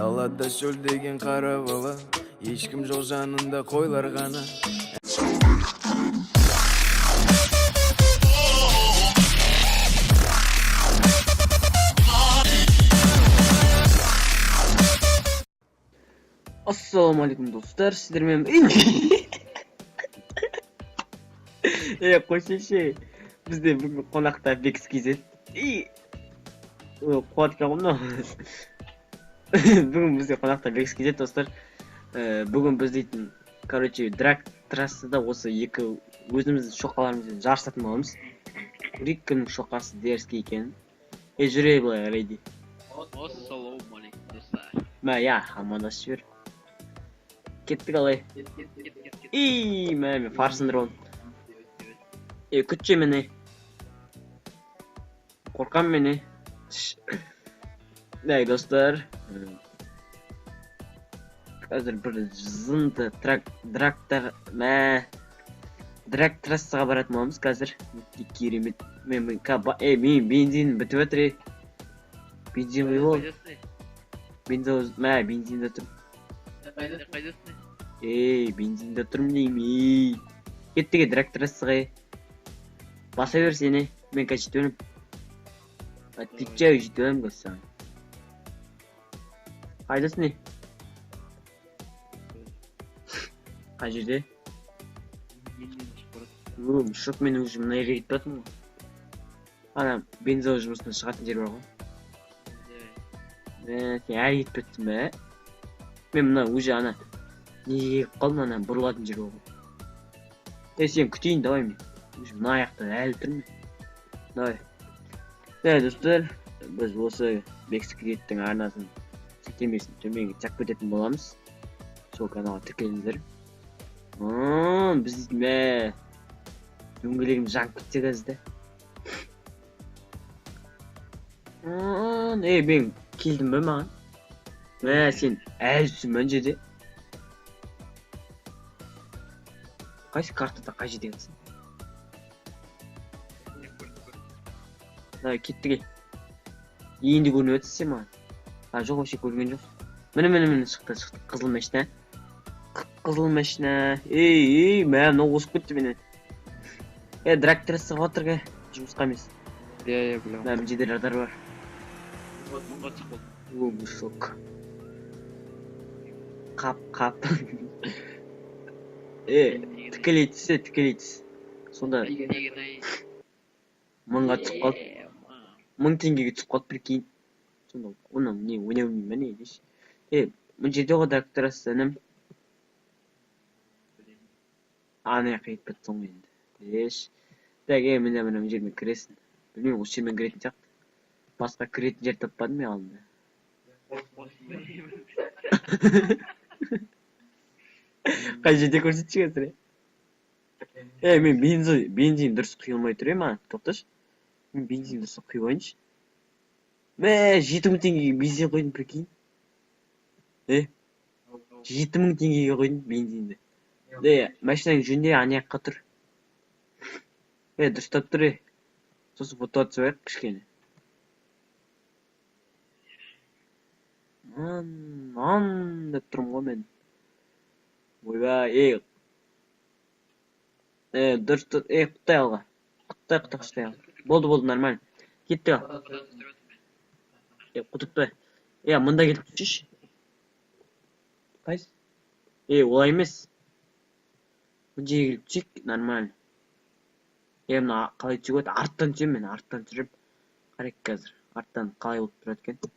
Далада шөлдеген қара бала, ешкім жоқ жанында, қойлар ғана. Ассалаумағалейкум, достар, сіздермен, е, қойсайшы. Бізде бүгін қонақта Бекс KZ. И ой, қуат екен ғой мынау. Бүгін бізде қонақта Бекс KZ, достар. Бүгін біз дейтін, короче, драг трассада осы екі өзіміздің шоқаларымызбен жарысатын боламыз. Көрейік, кімнің шоқасы дерзкий екенін. Е, жүре былай қарай де. Ассалаумағалейкум, достар. Мә, я, амандасып жібер. Кеттік алай. Кет, кет, кет, кет, кет. И мә, мен фар сындырып алдым. Е, күтші мені. Қорқамын мен, е. Так, достар. Қазір бір зынды трак драктар, мә. Драг трассаға баратын боламыз қазір. Өте керемет. Мен, мен бензин бітіп жатыр, е. Бензин құйып ал. Қайдасың? Бензин, мә, бензинде тұр. Қайдасың, қайдасың? Ей, бензинде тұрмын деймін, ей. Кеттік, е, драг трассаға, е. Баса бер сен, е. Мен қазір жетіп аламын. Отвечаю, жетіп аламын қазір саған. Қайдасың, е? Қай жерде? Елден шығып барады. О, мешок, мен уже мына жерге кетіп жатырмын ғой. Ана бензовоз жұмысынан шығатын жер бар ғой. Мә, сен әлі кетіп жатсың ба? Мен мына уже ана неге келіп қалдым, ана бұрылатын жер бар ғой. Е, сен күтейін, давай мен. Уже мына аяқта әлі тұрмын. Давай. Иә, достар, біз осы Бекс Кредиттің арнасын сілтемесін төменге тап кететін боламыз. Сол каналға тіркеліңіздер. Біз дейтін, мә, дөңгелегіміз жанып кетсе қазір де. Ей, мен келдім бе маған? Мә, сен әлі жүрсің бе ана жерде? Қайсы картада, қай жерде екенсің? Давай, кеттік, ей. Енді көрініп жатсың сен маған. А, жоқ, вообще көрінген жоқсың. Міне, міне, міне, шықты, шықты. Қызыл машина. Қып-қызыл машина. Ей, ей, мә, мынау озып кетті менен. Е, драг трассаға отыр, ке. Жұмысқа емес. Иә, иә, білемін. Мә, мына жерде радар бар. Мыңға түсіп қалдым. О, мешок. Қап, қап. Е, тікелей түссе, тікелей түс. Сонда Деген. 1000-ға түсіп қалды. 1000 теңгеге түсіп қалды, прикинь. Сонда оны не ойнай білмеймін ба, не деші. Е, мына жерде ғой драг трасса, інім. Ана жаққа кетіп кетсің ғой енді. Еш. Так, е, міне, міне, мына жермен кіресің. Білмеймін, осы жермен кіретін сияқты. Басқа кіретін жер таппадым мен алдында. Қай жерде, көрсетші қазір, е? Е, мен бензин дұрыс құйылмай тұр, е, маған. Тоқташы. Мен бензин дұрыс құйып алайыншы. Мә, 7000 теңгеге бензин құйдым, прикинь. Е, 7000 теңгеге құйдым бензинді. Е, машинаң жөнде, ана жаққа тұр. Е, дұрыстап тұр, е. Сосын фото түсіп алайық кішкене. Ан, ан деп тұрмын ғой мен. Ойбай, ей. Е, дұрыс тұр, е, құттай алға. Құттай, құттай, құттай алға. Болды, болды, нормально. Кеттік ал. Е, құтықтай. Е, мында келіп түсші. Қайсы? Е, олай емес. Мына жерге келіп түсейік, нормально. Е, мына қалай түсуге болады? Арттан түсемін мен, арттан түсіріп. Қарайық қазір. Арттан қалай болып тұрады екен.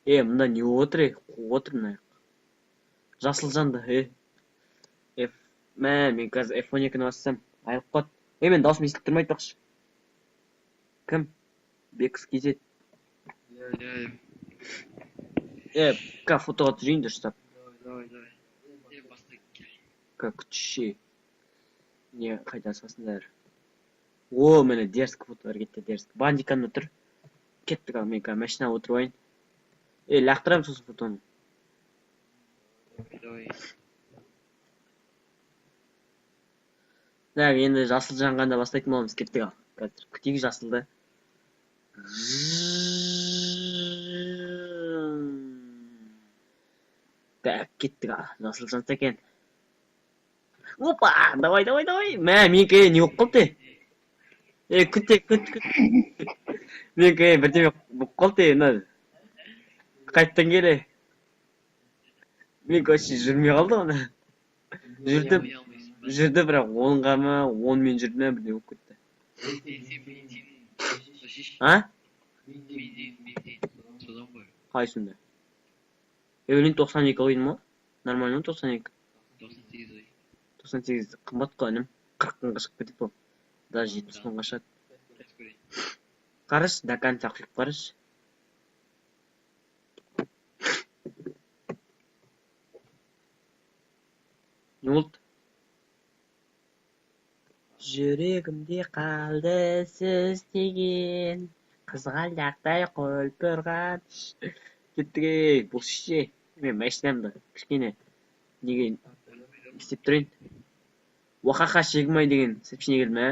Е, мында не болып отыр, е? Қуып отыр мына жақ. Жасыл жанды, е. F, мә, мен қазір F12-ні бассам, айырылып қалады. Е, мен даусым естіліп тұрмайды айтпақшы. Кім? Бекс KZ. Иә. Е, ка фотоға түсірейін дұрыстап. Давай, давай. Е, баста, кел. Ка күтші. Не, қайда асасыңдар? О, міне, дерзкий фотолар кетті, дерзкий. Бандикамда тұр. Кеттік ал, мен қазір машинаға отырып алайын. Е, лақтырамын сосын фотоны. Давай. Так, енді жасыл жанғанда бастайтын боламыз, кеттік ал. Қазір күтейік жасылды. Кеттік. Ал жасыл жанса екен. Опа, давай, давай, давай. Мә, менікі не болып қалды? Е, күт, е, күт, күт. Менікі бірдеме болып қалды, е, мына қайтадан кел, е. Менікі вообще жүрмей қалды ғой. Жүрді. Қоя алмайсың ба? Жүрді, бірақ 10-ға ма, 10-мен жүрді ме, бірдеңе болып кетті. Е, сен бензин шеш. А? Бензин, бензин содан ғой. Қалай сонда? Е, блин, 92 қойдым ғой. Нормально ма 92? 98 ой. 98 қымбат қой, інім. 40 мыңға шығып кетеді ол. Даже 70 мыңға шығады. Қазір көрейін. Қарашы, до конца құйып қарашы. Не болды? Жүрегімде қалды сіз деген қызғалдақтай құлпырған. Кеттік, ей, бұл ше. Мен машинамды кішкене неге істеп тұрайын. Уахаха шегімай деген сообщение келді ме?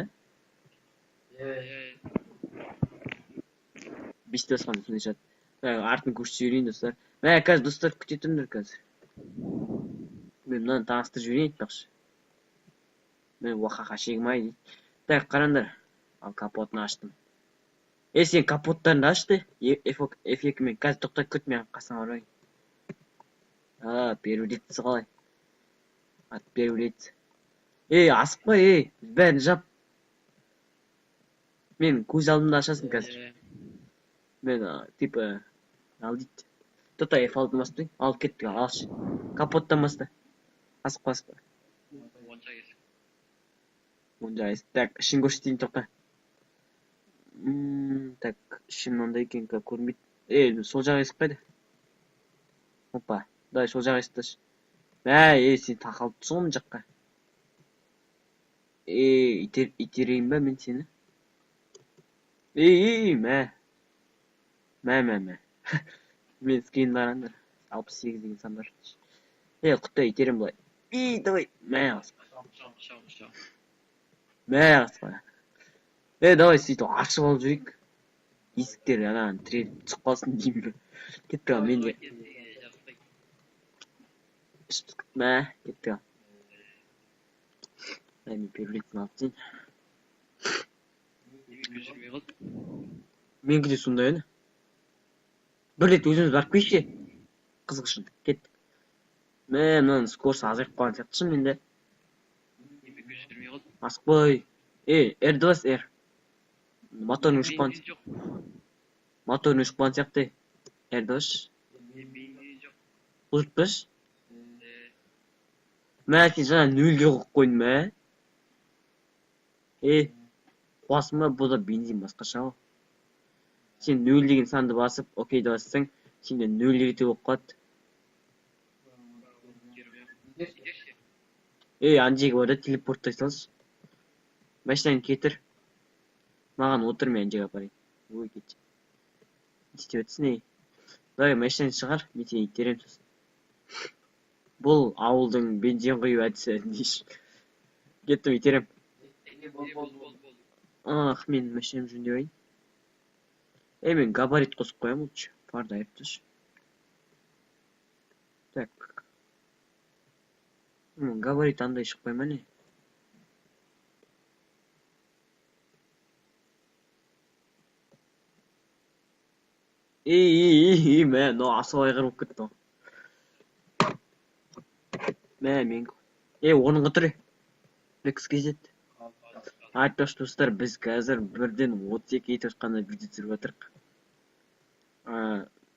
Иә, иә. Бесте басқанда сондай шығады. Так, артын көрсетіп жіберейін, достар. Мә, қазір, достар, күте тұрыңдар қазір. Мен мынаны таныстырып жіберейін айтпақшы. Мен уахаха шегімай дейді. Так, қараңдар. Ал капотын аштым. Е, сен капоттарыңды аш те. F2 мен. Қазір тоқта, күт, мен қасыңа барайын. А, первый қалай? От первый лица. Ей, асықпа, ей, бәрін жап. Мен көз алдымда ашасың қазір. Иә. Мен, типа, ал дейді. Тоқта, F6 басып тұрайын. Алып кеттік, алшы. Капоттан баста. Асықпа, асықпа. Онша кес. Онша емес. Так, ішін көрсетейін, тоқта. Так, іші мынандай екен, көрінбейді. Ей, сол жақ есік қайда? Опа, давай сол жақ есікті аш. Мә, ей, сен тақалып тұрсың ғой мына жаққа. Ей, итерейін ба мен сені? Ей, ей, мә. Мә, мә, мә. Мен скрин қараңдар. 68 деген сан бар. Ей, құттай итерем былай. Ей, давай. Мә, асықпа. Шам, шам, шам. Мә, асықпа. Ей, давай сөйтіп ашып алып жүрейік. Есіктер анаған тіреліп түсіп қалсын деймін. Кеттік ал, мен де. Мә, кеттік ал. Мә, мен первый лицін алып тастайын. Менікі жүрмей қалды. Менікі де сондай еді. Бір рет өзіміз барып келейікші. Қызық үшін. Кеттік. Мә, мынаның скорость азайып қалған сияқты шынымен де. Менікі жүрмей қалды. Асықпай. Ей, R бас, R. Моторың өшіп қалған. Бензин жоқ. Моторың өшіп қалған сияқты. R басшы. Бензин жоқ. Ұлтпашы. Е, Мә, сен жаңа нөлге қойып қойдың мә. Е, қуасың ба, бұл да бензин басқаша ғой. Сен нөл деген санды басып, окейді бассаң, сенде нөл литр болып қалады. Итерші. Ей, ана жерге бар да телепорттай салшы. Машинаны кетір. Маған отыр, мен ана жерге апарайын. Ой, кет. Не істеп жатырсың, ей? Давай, машинаны шығар, мен сені итеремін сосын. Бұл ауылдың бензин құю әдісі дейші. Кеттім, итерем. Е, болды, болды, болды. Ах, мен машинамды жөндеп алайын. Ей, мен габарит қосып қоямын лучше. Фарды айырып тасташы. Так. Габарит андай шықпай ма не? Ей, ей, ей, ей, мә, мынау асау айғыр болып кетті ғой. Мә, мен. Ей, орынға тұр, ей. Лекс KZ. Айтпақшы, достар, біз қазір бірден 32 етіп видео түсіріп жатырық.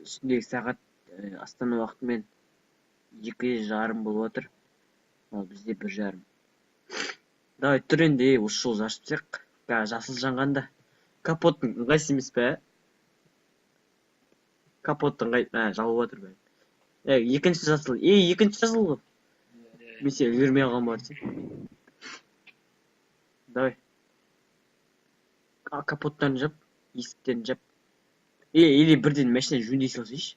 Үстіндегі сағат Астана уақытымен 2:30 болып жатыр. Ал бізде 1:30. Давай тұр енді, ей, осы жолы жарысып тастайық. Қазір жасыл жанғанда. Капоттың ыңғайсыз емес пе? Капоттың ыңғай, мә, жауып жатыр бәрі. Ей, екінші жасыл. Ей, екінші жасыл ғой. Мен сені үлгермей қалған болар сен. Давай. Капоттарын жап, есіктерін жап. Е, или бірден машина жөндей салсайшы.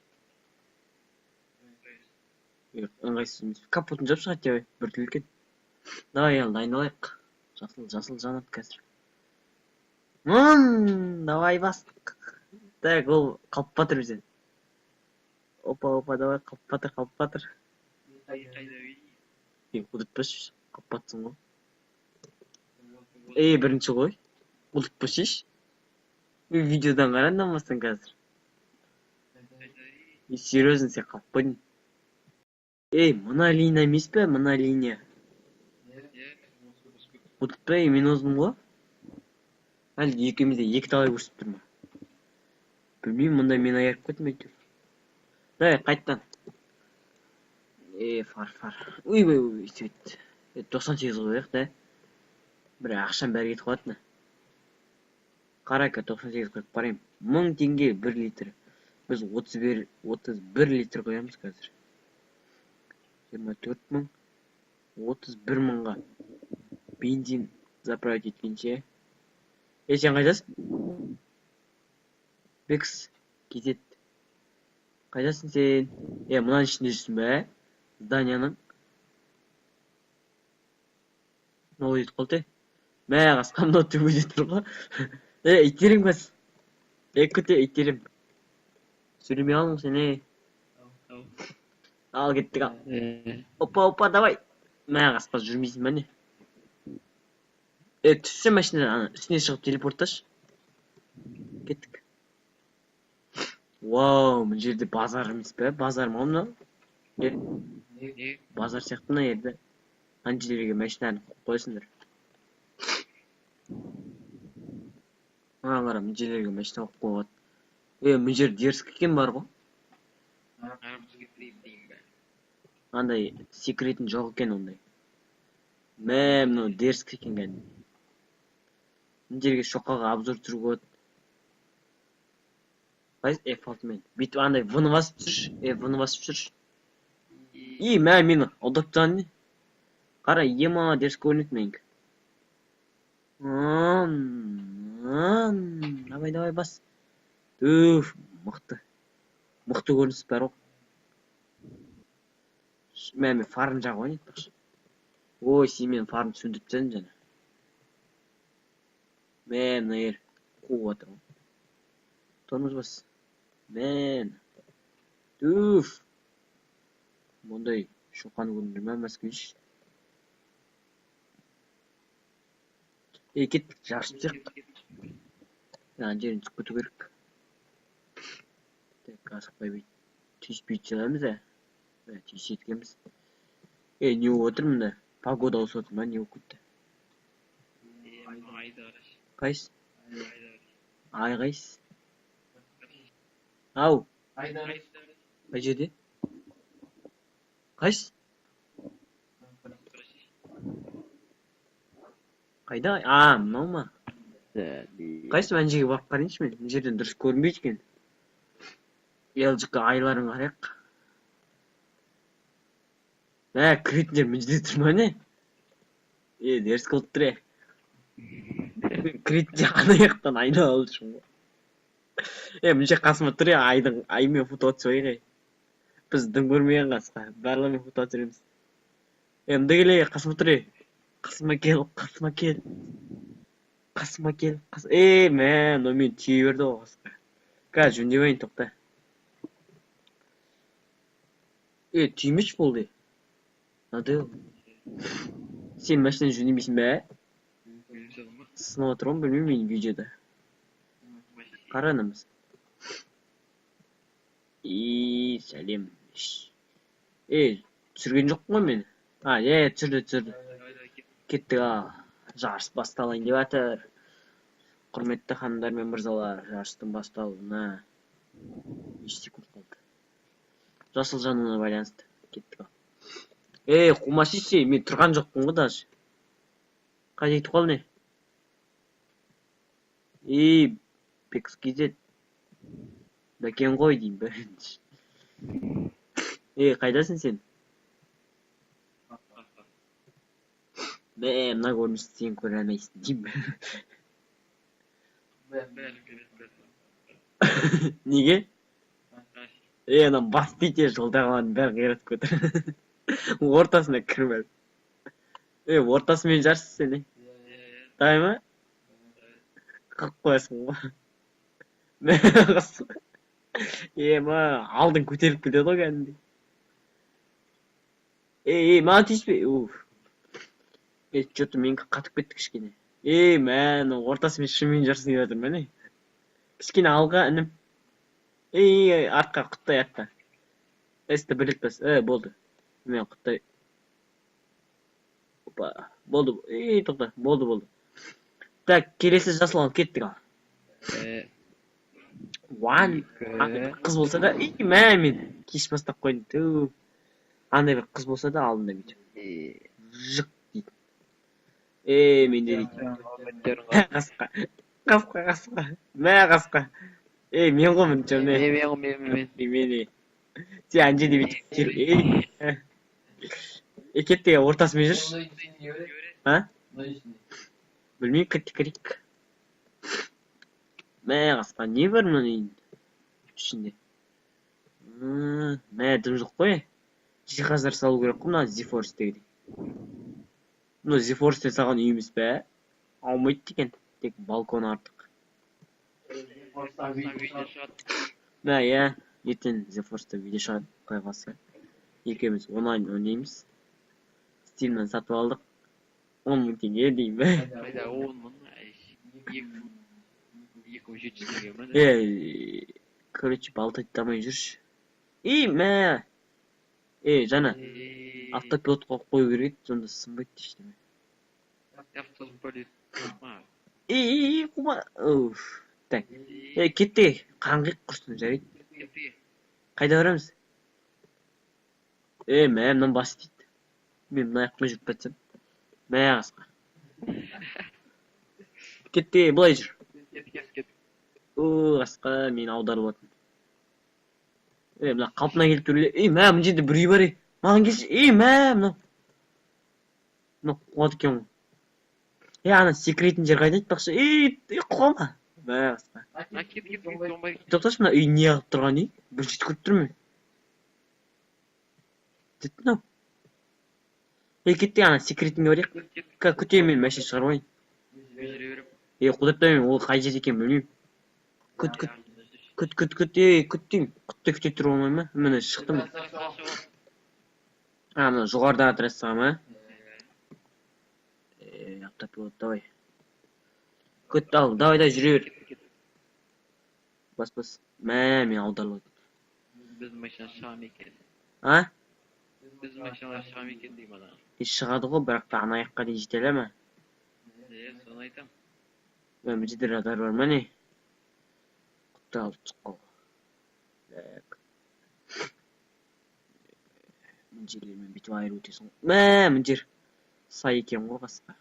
Е, ыңғайсыз емес. Капотын жап хотя бы, біртүрлі екен. Давай, ал дайындалайық. Жасыл, жасыл жанады қазір. Давай бастық. Так, ол қалып батыр бізден. Опа, опа, давай, қалып батыр, қалып батыр. Қайда үй? Ей, құдыртпашы, қаппатсың ғой. Ей, бірінші ғой. Құдыртпашы. Ей, видеодан қара алмасаң қазір. Қайда үй? Ей, серьезно, сен қалып қойдың. Ей, мына линия емес пе, мына линия? Иә. Құдыртпай, мен оздым ғой. Әлде екеуміз де екі талай көрсетіп тұр ма? Білмеймін, мұнда мен айырып кеттім әйтеуір. Давай, қайттан. Е, фар, фар. Ой, ой, ой, свет. 98 қояйық да. Бір ақшам бәрі кетіп қалады. Қара-ка, 98 қойып қарайын. 1000 теңге 1 литр. Біз 31 литр қоямыз қазір. 24 мың, 31 мыңға бензин заправить еткенше. Е, сен қайдасың? Бекс, кетеді. Қайдасың сен? Е, мынаның ішінде жүрсің бе? Зданияның. Мынау кетіп қалды. Мә, қасқа мынау төбеде тұр ғой. Е, итерем қазір. Е, күте, итерем. Сөйлемей қалдың сен, е. Ал, кеттік ал. Опа, опа, давай. Мә, қасқа жүрмейсің ба не? Е, түссе машинадан, ана, үстіне шығып телепортташы. Кеттік. Вау, мына жерде базар емес пе? Базар ма мынау? Е, Не? базар сияқты мына жерде. Ана жерлерге машинаны қойып қоясыңдар. Маған қара, мына жерлерге машина қойып қоюға болады. Е, мына жер дерзкий екен бар ғой. Бізге дейін бе? Андай секретін жоқ екен ондай. Мә, мынау дерзкий екен кәдімгі. Мына жерге шоқаға обзор түсіруге болады. Қайсы F6-мен? Бүйтіп андай В-ны басып түсірші. Е, В-ны басып түсірші. И, мә, мені алдап тастаған не? Қара, ема, дерзкий көрінеді менікі. Давай, давай, бас. Түф, мықты. Мықты көрініс бар ғой. Мә, мен фарын жағып алайын айтпақшы. Ой, сен менің фарымды сөндіріп тастадың жаңа. Мә, мына жер қуып жатыр ғой. Тормоз бас. Мә. Түф. Мұндай шоқаны көрдіңдер ме, москвич? Ей, кеттік, жарысып түсейік. Ана жерін түсіп кету керек. Так, асықпай бүйтіп түйіспей түсе аламыз ә. Түйіседі екенбіз. Ей, не болып отыр мында? Погода ауысып отыр ма, не болып кетті? Айды қарашы. Қайсы? Айды қарашы. Ай қайсы? Ау, Айды қай жерде? Қайсы? қарашы. Қайда? А, мынау ма? Қайсы, ана жерге барып қарайыншы мен. Мына жерден дұрыс көрінбейді екен. LGK айларын қарайық. Мә, кіретін жер мына жерде тұр ма не? Е, дерзкий болып тұр, е. Кіретін жер ана жақтан айналып жүрмін ғой. Е, мына жер қасыма тұр, е, айдың, аймен фото түсіп алайық, е. Біз дым көрмеген қасқа, барлығымен фото түсіреміз. Е, мында кел, е, қасыма тұр, е. Қасыма кел, қасыма кел. Қасыма кел, е, мә, мынау мені түйе берді ғой қасқа. Қазір жөндеп алайын, тоқта. Е, түймеші болды. Надоел. Сен машинаны жөндемейсің бе? Сынып отыр ғой, білмеймін мен видеода. Қара анамыз. И, сәлем. Е, түсірген жоқпын ғой мен. А, е, түсірді, түсірді. Кеттік, ал. Жарыс басталайын деп жатыр. Құрметті ханымдар мен мырзалар, жарыстың басталуына 5 секунд қалды. Жасыл жануына байланысты. Кеттік, ал. Ей, қумашы, мен тұрған жоқпын ғой даже. Қайда кетіп қалдың, не? Ей, Бекс KZ. Бәкен ғой деймін бірінші. Ей, қайдасың сен? Мә, мына көріністі сен көре алмайсың деймін. Неге? Е, ана бас дейді, жолдағылардың бәрін қиратып кетір. Ортасына кіріп алып. Е, ортасымен жарысың сен, е. Давай ма? Қырып қоясың ғой. Мә, е, ма, алдың көтеріліп кетеді ғой кәдімгідей. Ей, ей, маған тиіспе. Уф. Ей, че-то менікі қатып кетті кішкене. Ей, мә, мынау ортасымен шынымен жарысын келіп жатыр ма, не? Кішкене алға, інім. Ей, ей, артқа, құттай артқа. С-ті бір рет бас. Е, болды. Мен құттай. Опа, болды. Ей, тоқта, болды, болды. Так, келесі жасыл, ал, кеттік, ал. One. Андай Екі. бір қыз болса да, ей, мә, мен кеш бастап қойдым. Ту. Андай бір қыз болса да, алдында бүйтіп. Жық дейді. Ей, менде дейді. Қасқа. Қасқа, қасқа. Мә, қасқа. Ей, мен ғой міне, Мен, мен, мен, мен. Мен, мен. Сен ана жерде бүйтіп ей. Е, кеттік, ортасымен жүрші. А? Білмеймін, кеттік, кірейік. Мә, қасқа, не бар мынаның үйдің ішінде? Мә, дым жоқ қой. Жиһаздар салу керек қой мына Зифорстегідей. Мына Зифорсте салған үй емес пе? Аумайды екен. Тек балкон артық. Видео шығады. Мә, иә, ертең Зифорсте видео шығады, құдай қаласа. Екеуміз онлайн ойнаймыз. Стимнен сатып алдық. 10 000 теңге деймін бе? Қайда 10 000? Әй, 2700 теңге ма? Е, короче, балта алмай жүрші. Ей, мә. Ей, жаңа Ей, автопилот қойып қою керек еді, сонда сынбайды ештеме. Автопилот ма? Ей, ей, ей, қума. Уф. Так. Ей, кеттік. Қаңғиық құрсын, жарайды. Кеттік. Қайда барамыз? Е, мә, мынаны бас дейді. Мен мына аяқпен жүріп кетсем. Мә, қасқа. Кетті, былай жүр. Кет, кет, кет. О, қасқа, мені аударып алатын. Е, мына қалпына келіп тұр. Ей, мә, мына жерде бір үй бар, ей. Маған келші. Ей, мә, мынау. Мынау қуады екен ғой. Е, ана секіретін жер қайда айтпақшы? Ей, ей, құлама. Мә, қасқа. А, кет, кет, кет, оңбай. Тоқташы, мына үй не қылып тұрған үй? Бірінші рет көріп тұрмын мен. Деді мынау. Ей, кеттік, ана секретінге барайық. Кет. Күтемін мен, машина шығарып алайын. Мен жүре беремін. Ей, құдірет, мен ол қай жерде екенін білмеймін. Күт, күт, күт, күт, күт, ей, күт деймін. Күтте күте тұруға болмай ма? Міне, шықтым. А, мына жоғарыдағы трассаға ма? Е, автопилот, давай. Күт, ал, давай, давай, жүре бер. Кет, кет. Бас, бас. Мә, мен аударылып. Біздің машина шыға ма екен? А? Біздің машиналар шыға ма екен деймін ана. Е, шығады ғой, бірақ та ана аяққа дейін жете ала ма? Е, соны айтамын. Мә, мына жерде радар бар ма, не? Құтты алып түсіп қал. Так. Мына жерлермен бүйтіп айырып өтесің ғой. Мә, мына жер сай екен ғой, қасқа.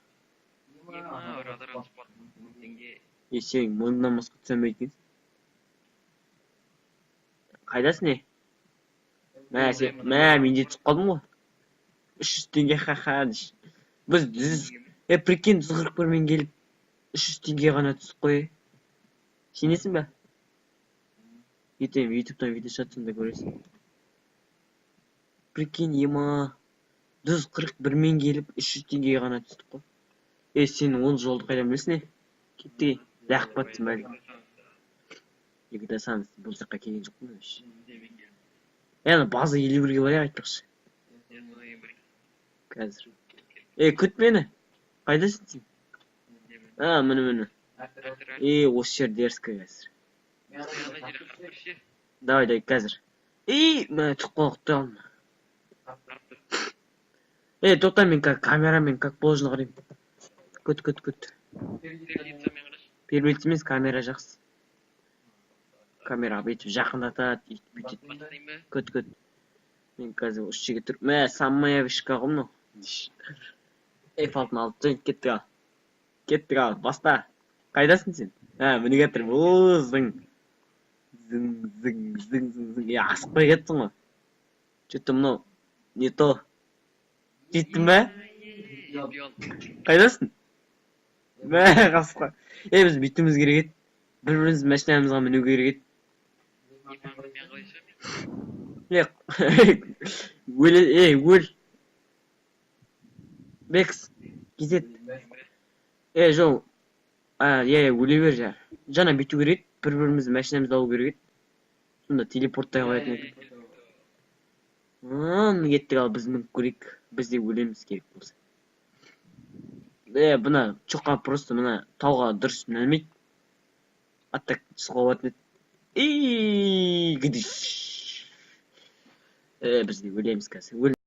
Ема, радарға түсіп қалдым. 1000 теңге. Е, сен мойныңнан басқа түсе алмайды екенсің. Қайдасың, не? Мә, сен, мә, мен де түсіп қалдым ғой. 300 теңге, ха-ха. Біз 100, е, прикинь, 141-мен келіп, 300 теңге ғана түсіп қой. Сенесің бе? Ертең ютубтан видео шығады, сонда көресің. Прикинь, ема, 141-мен келіп, 300 теңгеге ғана түстік қой. Е, сен ол жолды қайдан білесің, е? Кеттік, лағып батсың бәлкім. Екі санс бұл жаққа келген жоқпын вообще. Е, ана база 51-ге барайық айтпақшы. Қазір. Е, күт мені. Қайдасың сен? А, міне, міне. Е, осы жер дерзкий қазір. Давай, давай, қазір. Ей, мә, түсіп қалдық та. Е, тоқта, мен как камерамен как положено қараймын. Күт, күт, күт. Первый емес, камера жақсы. Камера бүйтіп жақындатады, өйтіп бүйтеді. Күт, күт. Мен қазір осы жерге тұрып, мә, самая вышка ғой мынау. F6-ны алып тастайын, кеттік, ал. Кеттік, ал, баста. Қайдасың сен? А, міне келатырмын. О, зың. Зың, зың, зың, зың, зың. Е, асықпай кеттің ғой. Че-то мынау не то. Жеттің бе? Қайдасың? Мә, қасқа. Е, біз бүйтуіміз керек еді. Бір біріміздің машинамызға міну керек еді. Е, өл, ей, өл. Бекс, кезет. Е, жоқ. А, иә, иә, өле бер жа. Жаңа бүйту керек еді. Бір біріміздің машинамызды алу керек еді. Сонда телепорттай қоятын едік. Кеттік. Ал біз мініп көрейік, біз де өлеміз керек болса. Е, мына чоқа просто мына тауға дұрыс міне алмайды, а так түсіп қалатын еді. И гдиш. Е, біз де өлеміз қазір.